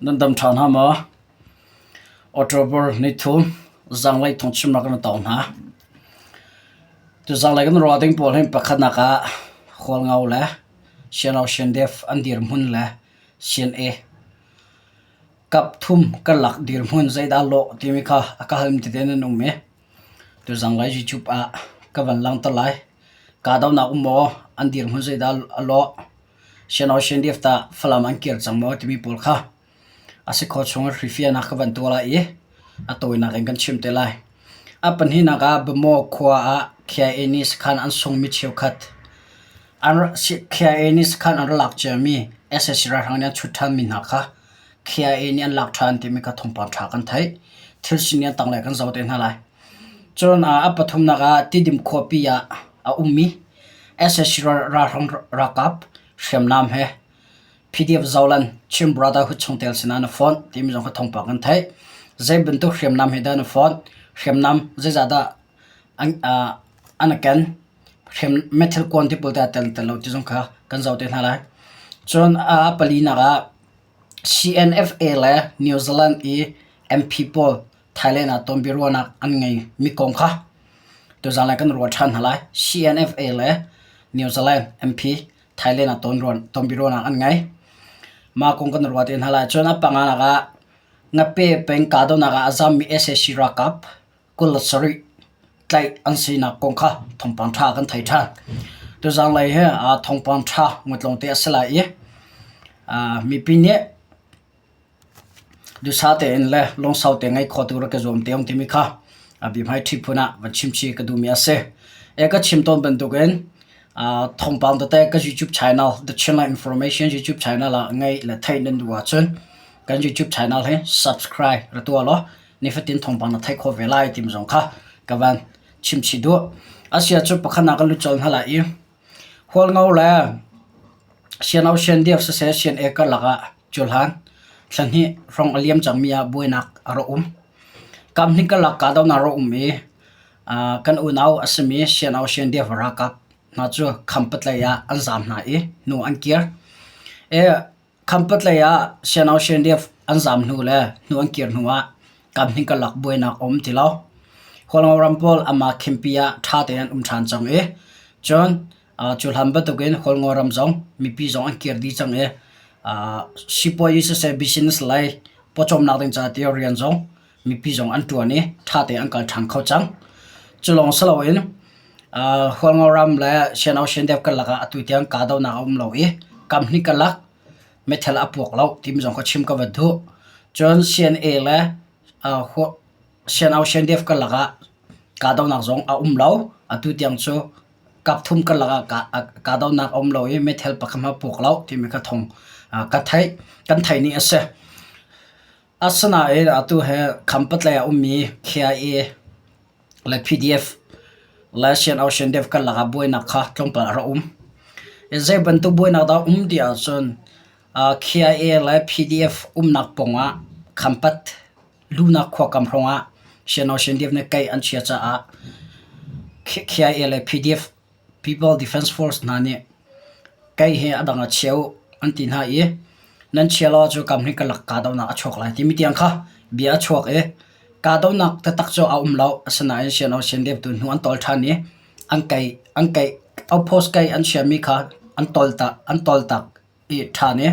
Nan dam ṭhan hnga maw? October nithum zanglei thawngchimnak kan tong hna. Tu zanglei kan ruah ding pawl hin pakhatnak ah Hualngo le Siano Shendef an dirhmun le CNA kap thum karlak dirhmun zeidah lawh timi kha a ka halmi tete nan um i tu zanglei YouTube ah ka van langhter lai. Kahdohnak um maw? An dirhmun zeidah a lawh? Siano Shendef tah Falam an kir cang maw timi pawl kha a si khawh chung in hrifiahnak ka van tuah lai i a tawinak in kan chim te lai. A pahnihnak ah Bamaw khua ah KIA nih sakhan an sungmi cheukhat an KIA nih sakhan an ra lak ciami sac ralhrang nih an chut ṭhanmi hna kha KIA nih an lak ṭhan timi kha thawngpang ṭha kan theih. Thil sining a tanglei kan zoh te hna lai. Cun a pathumnak ah Tidim khuapi ah a ummi sac ralhrang ralkap hriamnam he PDF Zoland Chin Brotherhood chungtel sinah na fonh timi zong kha thawngpang kan theih. Zei bantuk hriamnam he dah na fonh? Hriamnam zeizah dah an, uh, an a ken? Hriam metal kuan ti pawl teh aa tel tel lo ti zong kha kan zoh te hna lai. Cun a palinak ah CNFA le New Zealand i MP pawl Thailand ah tonbiaruahnak an ngei mi kong kha tuzaan lai kan ruah ṭhan hna lai. CNFA le New Zealand MP Thailand ah tonbiaruahnak an ngei. Mah kong kan ruah te hna lai. Cun a panganak ah Ngape peng kahdohnak ah a zammi sac ralkap 27 tlaih an sinak kong kha thawngpang ṭha kan thei ṭhan. Tuzaan lei hi thawngpang ṭha ngawt te a si lai i mipi nih Duhsah tein le lungsau te ngeih khawh tu rak ka zuam te ung timi kha a bihmai ṭhi phun ah van chimchih ka duhmi a si. E ka chim tawn bantukin thawngpang tete ka YouTube channel The Chinland Information YouTube channel ah ngeih le theih nan duh ahcun kan YouTube channel hi subscribe ra tuah law nifatin thawngpang na theih khawh ve lai timi zong kha ka van chimchih duh. Asia cu pakhat nak kan lut colh hna lai i Hualngo le Siano Siandiaf siseh Sian-ek karlak ah cuhlan thla hnih hrawng a liam cangmi ah buainak a rak um. Kamhnih karlak kahdohnak a rak um i kan unau a simi Siano Siandiaf ralkap hna cu Khampatlei ah an zaam hna i hnu an kir. Khampatlei ah Siano Siandiaf an zaam hnu le hnu an kir hnu ah kamhnih karlak buainak a um ti lo. Hualngo ram pawl amah khimpi ah ṭha tein an um ṭhan cang i cun cu hlan bantukin Hualngo ram zong mipi zong an kir dih cang i sipuazi siseh business lei pawcawmnak ding ca ti rian zong mipi zong an ṭuan i ṭha tein an kal ṭhan kho cang. Cu lawng si loin Hualngo ram le Siano Siandep karlak ah atu tiang kahdohnak a um lo i kamhnih karlak meithal a puak lo timi zong kha chim ka van duh. Cun CNA le Siano Siandep karlak ah kahdohnak zong a um lo. Atu tiang cu kapthum karlak ah kahdohnak a um lo i meithal pakhat hmanh a puak lo timi kha thawng ka theih. Kan theih ning a si. Asinain atu hi Khampatlei ah ummi KIA le PDF le Sian Ocean Dev karlak ah buainak kha tlawmpal a rak um. Zei bantuk buainak dah a um ti ahcun KIA le PDF umnak pawngah Khampat lunak khua kam hrawngah Sian Ocean Dev nih keih an chia caah KIA le PDF People Defence Force hna nih kei hi a dang a chia u an ti hna i nan chia lo ahcun kam hi ka lak kahdohnak a chuak lai timi tiang kha bia a chuak i kahdohnak taktak cu a um lo. Asinain siano siandem tu hnu an tawl ṭhan i an kei an kei outpost kei an chiami kha an tawl tak an tawl tak i ṭhan i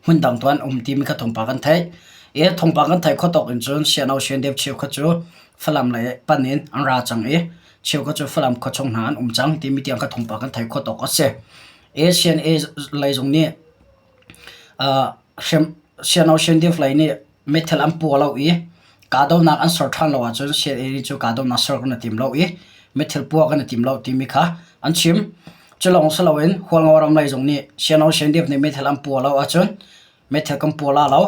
hmundang tu an um timi kha thawngpang kan theih. I thawngpang kan theih khawh tawk in cun Siano Siandep cheukhat cu Falam lei pan in an ra cang i cheukhat cu Falam khuachung hna an um cang timi tiang kha thawngpang kan theih khawh tawk a si. I CNA lei zong nih uh, Siano Siandep lei nih meithal an pua lo i kahdohnak an ser ṭhan lo ahcun CNA nih cu kahdohnak ser kan i tim lo i meithal pua kan i tim lo timi kha an chim. Cu lawng si loin Hualngo ram lei zong nih Siano Siandep nih meithal an pua lo ahcun meithal kan pua la lo.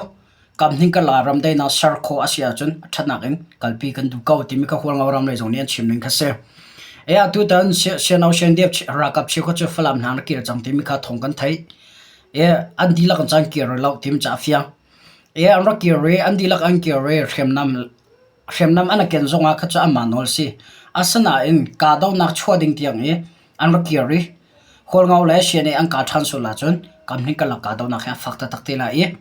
Kamhning kan Lairam daihnak ser khawh a si ahcun a ṭhatnak in kalpi kan duh ko timi kha Hualngo ram lei zong nih an chim ning kha si. E atutan Siano Siandep ralkap cheukhat cu Falam hna an kir cang timi kha thawng kan theih. E an dihlak in caan kir lo timi cu a fiang. E an rak kir i an dihlak an kir i hriamnam hriamnam an ken zongah kha cu anmah nawl a si. Asinain kahdohnak chuah ding tiang i an rak kir i Hualngo le CNA an kah ṭhan sual ahcun kamhning karlak kahdohnak hi a fak taktak te lai i.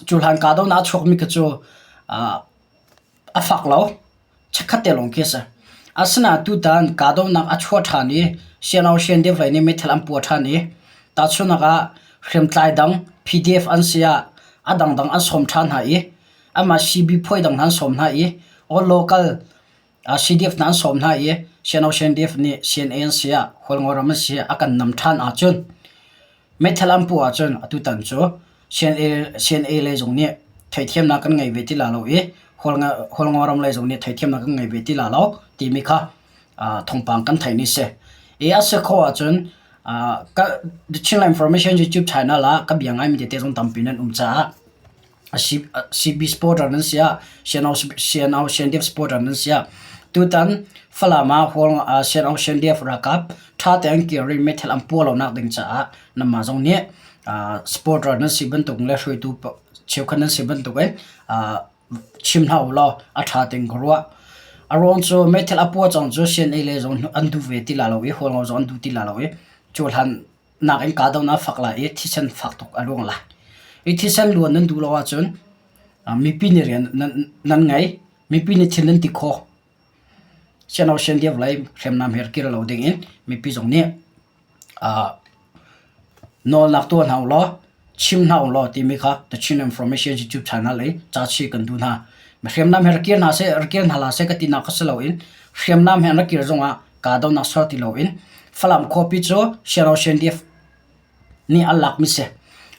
Cu hlan kahdohnak a chuakmi kha cu a fak lo. Chikkhat te lawng khi a si. Asinain tutan kahdohnak a chuah ṭhan i CNO CNDF lei nih meithal an puah ṭhan i tahchunhnak ah hriamtlai dang PDF an si ah a dangdang an sawm ṭhan hna i amah CB phuai dang hna an sawm hna i or local CDF hna an sawm hna i CNO CNDF nih CNA an si ah Hualngo ram an si ah a kan nam ṭhan ahcun Meithal an puh ahcun atutan cu CNA lei zong nih theihthiamnak kan ngei ve ti la lo i Hualngo ram lei zong nih theihthiamnak kan ngei ve ti la lo timi kha thawngpang kan theih ni si. I a si khawh ahcun The Chinland Information YouTube channel ah ka bia ngaimi tete zong tampi nan um caah CB supporter nan si ah CNO CNDF supporter nan si ah tutan Falam ah CNO CNDF ralkap ṭha tein kir i meithal an puah lonak ding caah nanmah zong nih supporter nan si bantuk le hruaitu cheukhat nan si bantuk in chim hna u law a ṭha ding ka ruah. A ruang cu meithal a puah cang cu CNA lei zong an duh ve ti la lo i Hualngo zong an duh ti la lo i cu hlan nakin kahdohnak a fak lai i thisen fak tuk a luang lai. I thisen luan nan duh lo ahcun mipi nih rian nan ngei, mipi nih thil nan ti khawh. Siano sian lei hriamnam he kir lo ding in mipi zong nih nawlnak tuah hna u law chim hna u law timi kha The Chin Information YouTube channel i ca chih kan duh hna. Hriamnam he rak kir hna seh, rak kir hna hlah seh ka tinak kha si loin hriamnam he an rak kir zongah kahdohnak ser ti loin Falam khuapi cu Siano CNDF nih an lakmi si.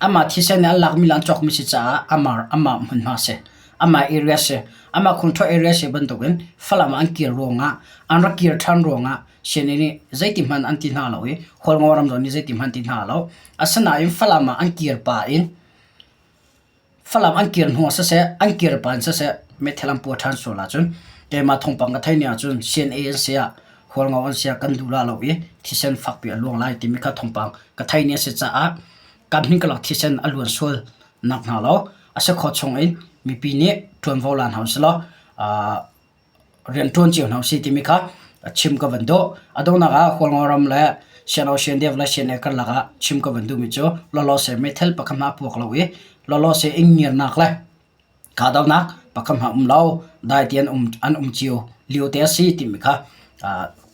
Amah thisen nih an lakmi le an cawkmi si caah amah amah hmunhma si. Amah area si. Amah control area si bantukin Falam ah an kir ruangah an rak kir ṭhan ruangah CNA nih zeiti hmanh an ti hna lo i Hualngo ram zong nih zeiti hmanh an ti hna lo. Asinain Falam ah an kir pah in Falam an kir hnu ah siseh, an kir pa in siseh, meithal an puah ṭhan sual ahcun keimah thawngpang ka theih ni ahcun CNA an si ah Hualngo an si ah kan duh la lo i thisen fakpi a luang lai timi kha thawngpang ka theih ni a si caah kan hmin karlak thisen a luan sual nak hnga lo a si khawh chung in mipi nih ṭuanvo la hna usih law rianṭuan cio hna usih timi kha chim ka van duh. A donghnak ah Hualngo ram le CNO CNDF le CNA karlak ah chim ka van duhmi cu lawlawse meithal pakhat hmah a puak lo i lawlawse inngirnak le kahdohnak pakhat hmah um lo dai ti an um an um cio lio te a si timi kha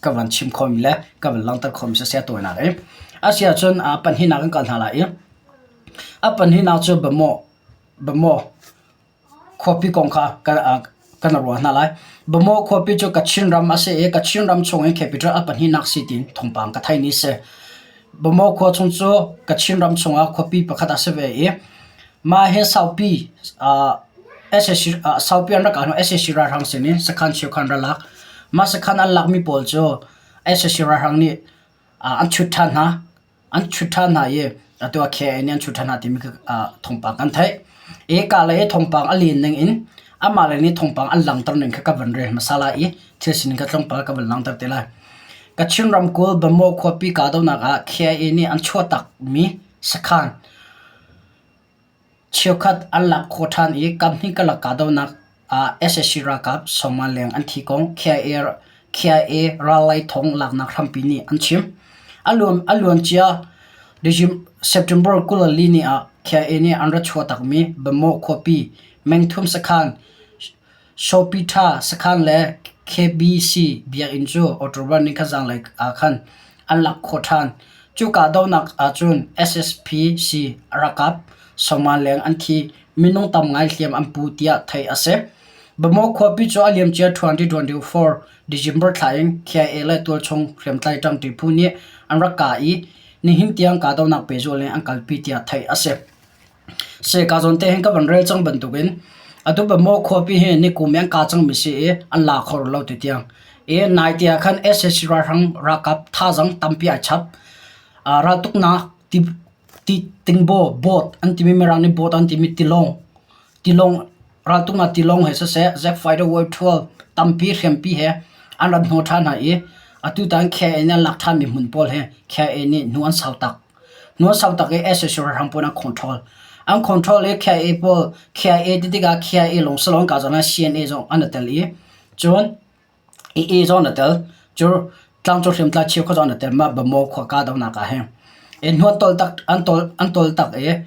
ka van chim khawhmi le ka van langhter khawhmi siseh a tawinak i a si ahcun a pahnihnak kan kal hna lai i a pahnihnak cu Bamaw Bamaw Khuapi kong kha kan ruah hna lai. Bamaw khuapi cu Kachin ram a si i Kachin ram chung i capital a pahnihnak si tiin thawngpang ka theih ni si. Bamaw khua chung cu Kachin ram chungah khuapi pakhat a si ve i mah hi saupi sac saupi an rak kah hnu sac ralhrang sin in sakhan cheukhat an rak lak. Mah sakhan an lakmi pawl cu sac ralhrang nih an chut ṭhan hna. An chut ṭhan hna i atu ah KIA nih an chut ṭhan hna timi kha thawngpang kan theih. Eka lei i thawngpang a len ning in amah lei nih thawngpang an langhter ning kha ka van rel hmasa lai i thil sining kha tlawmpal ka van langhter te lai. Kachin ramkulh Bamaw khuapi kahdohnak ah KIA nih an chuahtakmi sakhan Cheukhat an lak khawh ṭhan i kaphnih karlak kahdohnak ah sac ralkap sawmnga leng an thi kong KIA rallai thawng laknak hrampi nih an chim. A luancia September 24 ni ah KIA nih an ra chuah takmi Bamaw khuapi Mengthum sakhan Shopitha sakhan le KBC biakinn cu October nikhat zanlei ah khan an lak khawh ṭhan. Cu kahdohnak ahcun SSPC ralkap sawmnga leng an thi, minung tam ngai hliam an pu tiah theih a si. Bamaw khuapi cu a liamcia 2024 December thla in KIA le tualchung hriamtlai ṭangṭi phu nih an rak kah i nihin tiang kahdohnak pehzulh in an kalpi tiah theih a si. Seka zawn te hin ka van rel cang bantukin atu maw khuapi hi nikum i an ka cangmi si i an la kho lo ti tiang. I nai te ah khan sac ralhrang ralkap thazaang tampi ai chap. Raltuknak ti ti tingbaw boat an timi mirang nih boat an timi tilawng tilawng raltuknak tilawng he siseh Jet fighter War 12 tampi hriampi he an rat hnawh ṭhan hna i atutan KIA nih an lak ṭhanmi hmun pawl hi KIA nih hnu an sau tak. Nuasau tak i sac ralhrang pawl an control. An control i KIA pawl KIA ti tikah KIA lawng si loin ka zawn ah CNA zong an i tel i cun AA zong an i tel. Cu tlangcung hriamtlai cheukhat zong an i tel mah Bamaw khua kahdohnak ah hin. I hnu an tol tak an tol an tol tak i.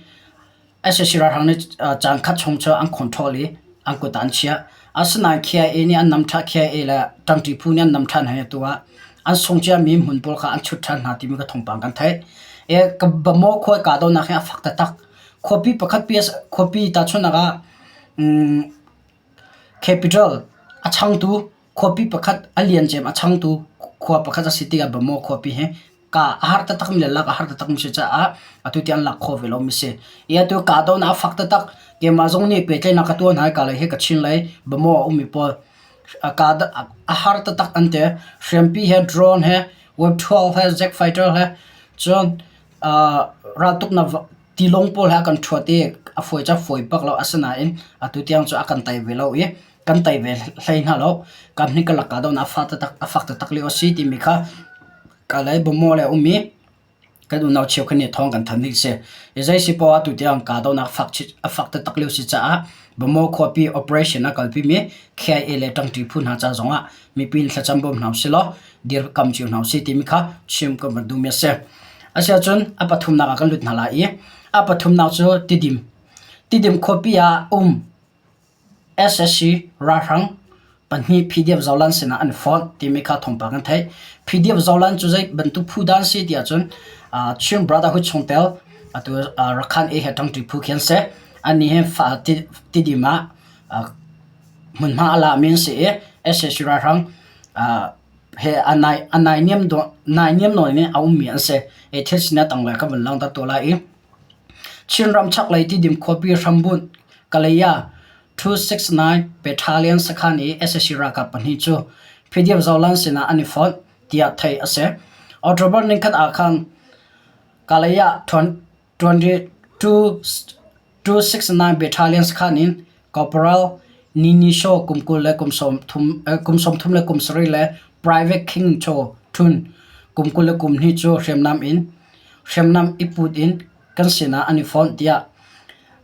Sac ralhrang nih caan khat chung cu an control i an kut ah an chiah. Asinain KIA nih an nam ṭhan KIA le ṭangṭi phu nih an nam ṭhan hna tu ah an sung ciami hmun pawl kha an chut ṭhan hna timi ka thawngpang kan theih. Bamaw khua kahdohnak hi a fak taktak. Khuapi pakhat khuapi tahchunhnak ah Capital a changtu khuapi pakhat a liancem a changtu khua pakhat a si tikah Bamaw khuapi hi ka a har taktakmi le lak a har taktakmi si caah atu tiang an lak khawh ve lomi si. I atu kahdohnak a fak taktak. Keimah zong nih pehtlaihnak ka tuah hna i ka lei hi Kachin lei Bamaw a ummi pawl a har taktak an ti. Hriampi he drone he web 12 he jet fighter he cun raltuknak tilawng pawl he a kan ṭhuat i a fawi cu a fawi bak lo. Asinain atu tiang cu a kan tei ve lo i kan tei ve hlei hna lo. Kam hnih karlak kahdohnak a fak taktak lio a si timi kha Kalay Bawmaw le a um i kan unau cheukhat nih thawng kan thanh ding a si. I zei si poah atu tiang kahdohnak a fak taktak lio si caah Bawmaw khuapi operation a kalpimi KIA le ṭangṭi phu hna ca zongah mipi in thlacam bawm hna usih law dirkam cio hna usih timi kha chim kan van duhmi a si. Asiahcun a pathumnak ah kan lut hna lai i a pathumnak cu Tidim. Tidim khuapi ah um SSC ralhrang pahnih PDF Zoland sinah an i fonh timi kha thawngpang kan theih. PDF Zoland cu zei bantuk phu dah an si ti ahcun Chin Brotherhood chungtel atu Rakhan A he ṭangṭi phu khi an si. Annih hi Tidim ah hmunhma a lami an si i SSC ralhrang he a naihniam nawn in a ummi an si. Hi thil sining a tanglei ka vun langhter tuah lai i Chinram chaklei Tidim khuapi hrambunh Kalaya 269 Battalion sakhan i sac ralkap pahnih cu PDF Zoland sinah an i fonh tiah theih a si. October nikhat ah khan Kalaya 269 Battalion sakhan in Corporal Nini Shaw kum 20 le kum 30 le kum 7 le Private King Cho Htun kum 20 le kum hnih cu hriamnam in hriamnam i put in kan sinah an i fonh tiah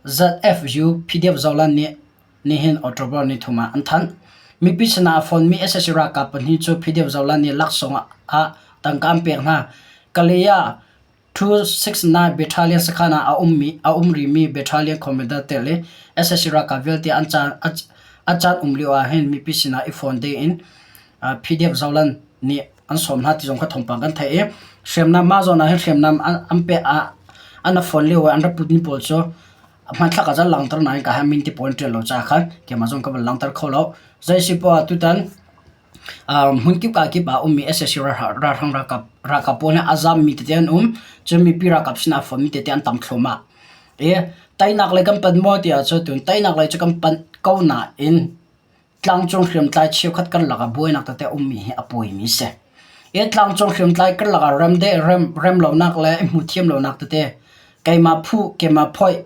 ZFU PDF Zoland nih nihin October nithum ah an thanh. Mipi sinah a fonmi sac ralkap pahnih cu PDF Zoland nih laksawng ah tangka an pek hna. Kalay ah 269 Battalion sakhan ah a ummi a um rihmi Battalion Commander tel i sac ralkap vialte an caan a caan um lio ah hin mipi sinah i fon dingin PDF Zoland nih an sawm hna ti zong kha thawngpang kan theih i hriamnam mah zawn ah hin hriamnam an pe an a fon lio i an rak putmi pawl cu hmanthlak ah cun langhter nain ka min ti pawl an ṭial lo caah khan keimah zong ka van langhter kho lo. Zei si poah tutan hmunkip ka kip ah ummi sac ralhrang ralkap ralkap pawl nih a zammi tete an um cun mipi ralkap sinah a fonmi tete an tam thluahmah. I teinak lei kan panh maw tiah cun teinak lei cu kan panh ko nain Tlangcung hriamtlai cheukhat karlak ah buainak tete a ummi hi a pawimi a si. I tlangcung hriamtlai karlak ah remlonak le i hmuhthiam lonak tete keimah phu, keimah phoih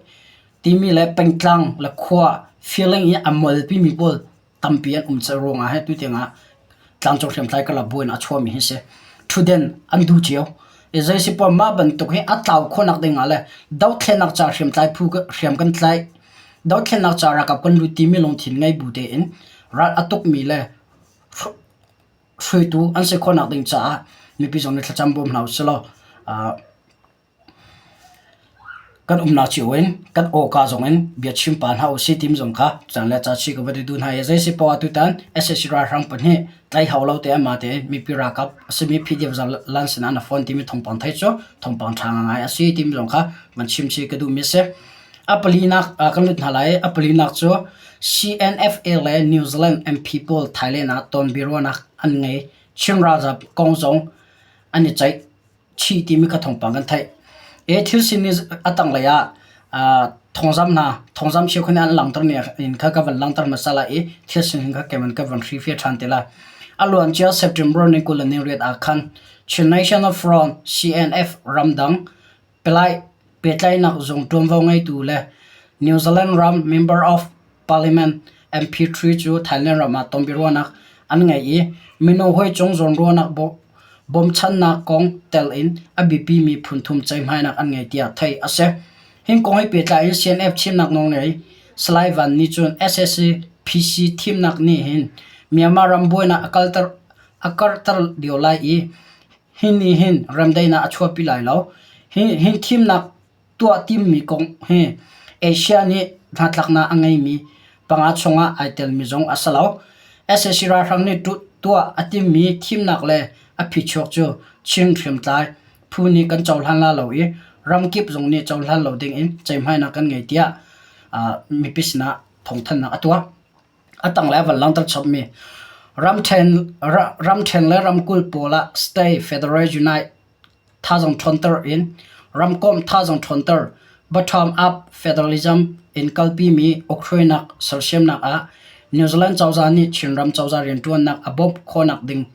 timi le pengtlang le khua feeling i a molpimi pawl tampi an um ruangah hi tutiang ah tlangcung hriamtlai karlak buainak a chuahmi hi a si. Ṭhutden an duh cio. I zeisipoah mah bantuk hi a tlau khawhnak ding ah le dothlennak ca hriamtlai phu hriam kan tlaih Dothlennak ca ralkap kan lut timi lungthin ngei bu tein ral a tukmi le hruaitu an si khawhnak ding caah mipi zong nih thlacam bawm hna usih law kan umnak cio in kan awka zong in bia chim pa hna usih timi zong kha caan le ca chih ka va duh hna i zei si poah tutan sac ralhrang pahnih tlai hau lo te amah te mipi ralkap a simi PDF lan sinah na phone timi thawngpang thei cu thawngpang ṭha ngai a si timi zong kha van chim chih ka duhmi a si. A palinak kan lut hna lai. A palinak cu CNFA le New Zealand MP pawl Thailand ah tonbiaruahnak an ngei. Chin ralzam kong zong an i ceih chih timi kha thawngpang kan theih. E thil sining a tanglei ah thawngzam hna thawngzam cheukhat nih an langhter ning in kha ka van langhter hmasa lai i thil sining kha keimah ka van hrihfiah ṭhan te lai. A luancia September ni 20 le ni riat ah khan Chin National Front CNF ramdang Pehtlaihnak zung ṭuanvo ngeitu le New Zealand ram Member of Parliament MP3 cu Thailand ram ah tonbiaruahnak an ngei i minung hawi cung zawnruahnak bawmchannak kong telh in a biapimi phunthum ceihmainak an ngei tiah theih a si. Hi kong he pehtlai in CNF thimnak nawlngei Salai Van nih cun sac PC thimnak nih hin Myanmar ram buainak a karhter lio lai i Hi nih hin remdaihnak a chuahpi lai lo. Hi thimnak tuah timmi kong hi. Asia nih hnatlaknak a ngeimi panga chungah ai telmi zong a si lo. Sac ralhrang nih tuah a timmi thimnak le a phichuak cu Chin hriamtlai phu nih kan cohlan la lo i ramkip zong nih cohlan lo dingin ceihmainak kan ngei tiah mipi sinah thawngthanhnak a tuah. A tanglei a van langhter chapmi ramṭhen le ramkulh pawl ah State Federal Unite thazaang ṭhawnter in ramkomh thazaang ṭhawnter bottom-up federalism in kalpimi ukhruainak sersiamnak ah New Zealand cozah nih Chinram cozah rianṭuannak a bawmh khawhnak ding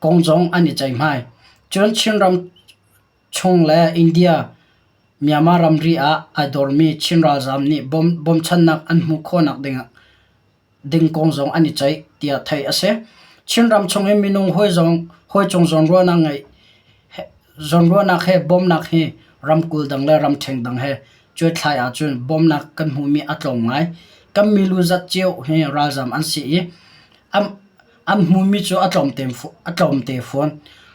kong zong an i ceihmai. Cun Chinram chung le India Myanmar ramri ah ai dormi Chin ralzaam nih bawmchannak an hmuh khawhnak ding kong zong an i ceih tiah theih a si. Chinram chung i minung hawi cung zawnruahnak he bawmnak hi ramkulh dang le ramṭheng dang he cuaithlai ahcun bawmnak kan hmuhmi a tlawm ngai. Kan milu zat cio hi ralzaam an si i An hmuhmi cu a tlawmte fawn.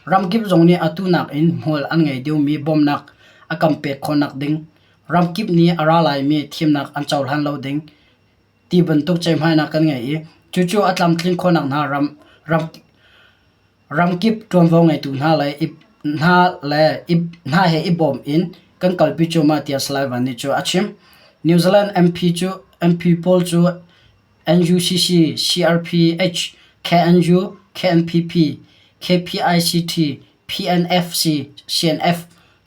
Ramkip zong nih atu nakin hmual an ngei deuhmi bawmhnak a kan pek khawhnak ding, ramkip nih a ra laimi thimnak an cohlan lo ding ti bantuk ceihmainak kan ngei i cucu a tlamtlin khawhnak hna ramkip ṭuanvo ngeitu hna le hna he i bawm in kan kalpi cuahmah tiah Salai Van nih cu a chim. New Zealand MP pawl cu NUCC, CRPH, KNU, KNPP, KPICT, PNFC, CNF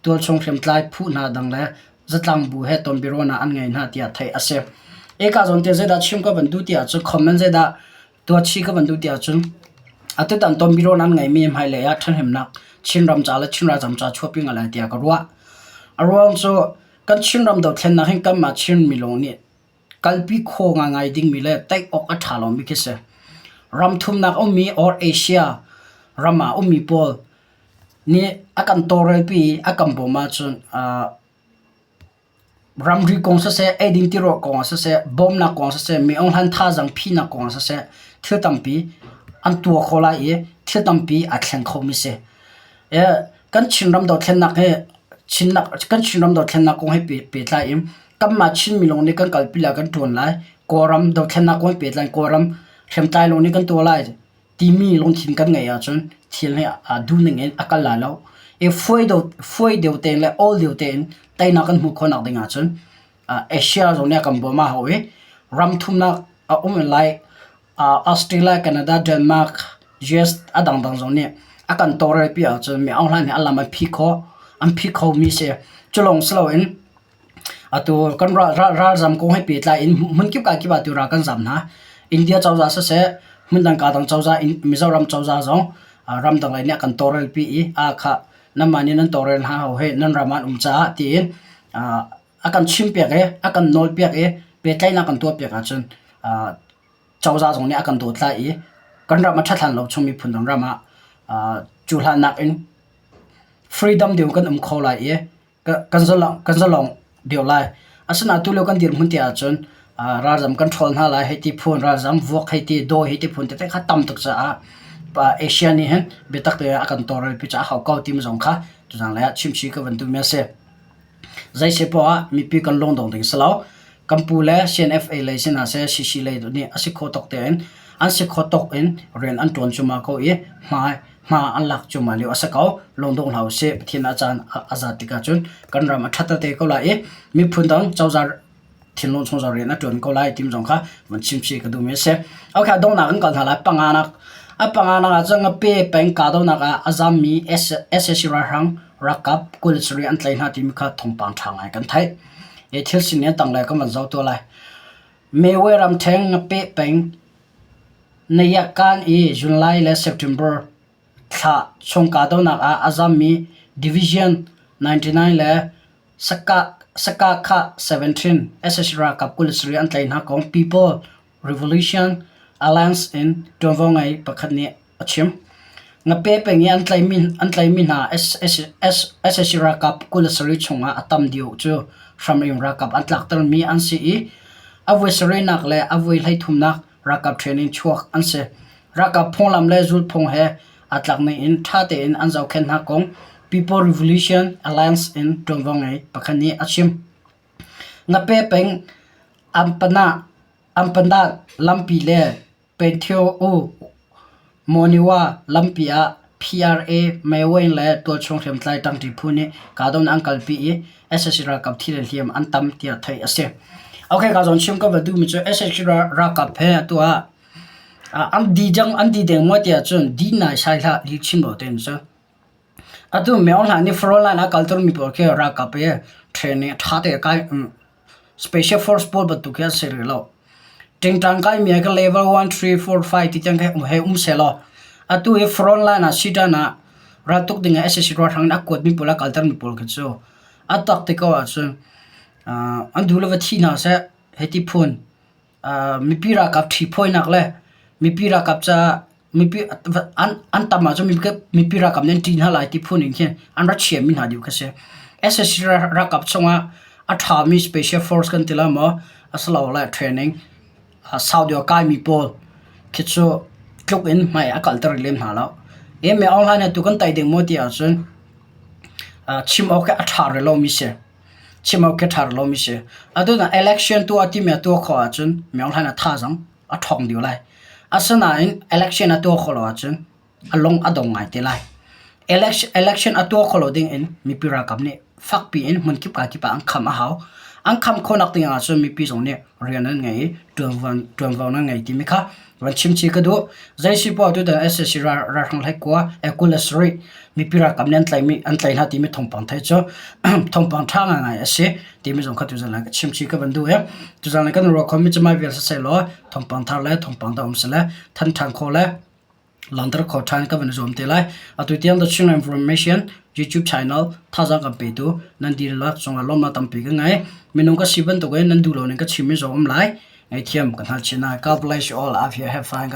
tualchung hriamtlai phu hna dang le zatlang bu he tonbiaruahnak an ngei hna tiah theih a si. Eka zawn te zeidah chim ka van duh ti ahcun comment zeidah tuahchih ka van duh ti ahcun atutan tonbiaruahnak an ngeimi hmailei ah ṭhahnemnak Chinram ca le Chin ralzam ca chuahpi ngai lai tiah ka ruah. A ruang cu kan Chinram dothlennak hin kanmah Chin mi lawng nih kalpi kho ngaingai dingmi le tei awk a ṭha lomi khi si. Ram thumnak ummi or Asia ram ah ummi pawl nih a kan tawlrelpi i a kan bawm ahcun ramri kong siseh, eidin tirawh kong ah siseh, bawmnak kong ah siseh, mi-aung-hlan thazaang phihnak kong ah siseh, thil tampi an tuah khawh lai i thil tampi aa thleng khomi si. Kan Chinram dothlennak hi kan Chinram dothlennak kong he pehtlai in kanmah Chinmi lawng nih kan kalpi lai kan ṭuan lai. Kawlram dothlennak kong he pehtlai in Kawlram hriamtlai lawng nih kan tuah lai timi lungthin kan ngeih ahcun thil hi aa duhning in a kal lai lo. I fuai deuh tein le awl deuh tein teinak kan hmuh khawhnak ding ahcun Asia zong nih a kan bawmh a hau i ram thumnak a um lai. Australia, Canada, Denmark, US a dangdang zong nih a kan tawlrelpi ahcun mi Aung Hlaing nih a lam an phih khawh, an phih khomi si. Cu lawng si loin atu kan ralzam kong he pehtlai in hmunkip kakip ah tu ral kan zam hna. India cozah siseh, hmundang kadang cozah, Mizoram cozah zong ramdang lei nih a kan tawlrelpi i ah khah nanmah nih nan tawlrel hna hau hih, nan ram ah an um caah tiin a kan chimpiak i a kan nawlpiak i pehtlaihnak kan tuahpiak ahcun cozah zong nih a kan dawt lai i kan ram a ṭhat hlan lo chung miphun dang ram ah cu hlannak in freedom deuh kan um kho lai i kan zalong deuh lai. Asinain tulio kan dirhmun ti ahcun ralzam kan ṭhawl hna lai hei ti phun, ralzam vuak hei ti, dawi hei ti phun tete kha tam tuk caah Asia nih hin biatak tein a kan tawlrelpi caah a hau ko timi zong kha tuzanglei ah chimchih ka van duhmi a si. Zeisi poah ah mipi kan lungdong ding si lo. Kan pu le CNFA lei si hna seh, CC lei nih a si khawh tawk tein an si khawh tawk in rian an ṭuan cuahmah ko i hmai hma an lak cuahmah lio a si ko. Lungdong hlah usih. Pathian a caan a zat tikah cun kan ram a ṭhat te ko lai i miphun dang cozah thinlung chung zong rian a ṭuan ko lai timi zong kha van chimchih ka duhmi a si. Okay, donghnak kan kal hna lai. Panganak. A panganak ah cun ngape peng kahdohnak ah a zammi sac ralhrang ralkap 27 an tlaih hna timi kha thawngpang ṭha ngai kan theih. Hi thil sining a tanglei kan van zoh tuah lai. Mewe ramṭheng ngape peng Nayakan i July le September thla chung kahdohnak ah a zammi Division 99 le Sakakha 17 sac ralkap 27 an tlaih hna kong People Revolution Alliance in ṭuanvo ngei pakhat nih a chim. Ngape peng i an tlaihmi hna sac ralkap 27 chungah a tam deuh cu hramrim ralkap an tlaktermi an si i a voi sarihnak le a voi hleithumnak ralkap training chuak an si. Ralkap phunglam le zulphung he aa tlak ning in ṭha tein an zohkhenh hna kong People Revolution Alliance in ṭuanvo ngei pakhat nih a chim. Ngape peng Ampanah lampi le Penthio-U Monywa lampi ah PRA Maywin le tualchung hriamtlai ṭangṭi phu nih kahdohnak an kalpi i sac ralkap thi le hliam an tam tiah theih a si. Okay, ka zawn chim ka va duhmi cu sac ralkap he atu ah an di dang an di deng maw tiah cun di naisai hlah lih chim lo tein cu. Atu Myo Hla nih Frontline a kalter mi pawl khi ralkap i training a ṭha te kai Special Force pawl bantuk hi an si rih lo. Ṭingṭang kaimi ah ka level 1, 3, 4, 5 ti tiang khi hei um sehlaw atu hi frontline ah siṭan ah raltuk ding ah sac ralhrang in a kuatmi pawl a kaltermi pawl khi cu a tak ti ko ahcun an duh le va thi hna seh hei ti phun mipi ralkap ṭhiphawinak le mipi ralkap caah mipi an tam ahcun mipi ralkap nih an ṭih hna lai ti phun in khin an ra chiahmi hna deuh khi a si. Sac ralkap chungah a ṭhami special force kan ti lai maw asilole training sau deuh a kaimi pawl khi cu tluk in hmai a kalter lem hna lo. Email online ah tu kan tai ding maw ti ahcun chim awk hi a ṭha rih lomi si. Chim awk khi a ṭha rih lomi si. Atu election tuah timi a tuah khawh ahcun Myo Hlan a thazaang a ṭhawng deuh lai. Asinain election a tuah khawh lo ahcun a lung a dong ngai te lai. Election a tuah khawh lo ding in mipi ralkap nih fakpi in hmunkip kakip ah an kham a hau. An kham khawhnak ding ahcun mipi zong nih rian an ngei i ṭuanvo nan ngei timi kha van chim chih ka duh. Zei si poah tutan sac ralhrang hlei kua 27 mipi ralkap nih an tlaihmi an tlaih hna timi thawngpang theih cu thawngpang ṭha ngaingai a si timi zong kha tuzan ah ka chim chih ka van duh i tuzan kan ruah khomi cu mai vial siseh law thawngpang thar le thawngpang dang um sile than ṭhan khawh le lanter kho ṭhan ka van i zuam te lai. Atu tiang The Chin Information YouTube channel thazaang kan petu nan dihlak cungah lawmnak tampi ka ngei. Minung ka si bantukin nan duh lo ning ka chimmi zong um lai. Ngaihthiam ka hngal chin lai. God bless you all. Have here have fun.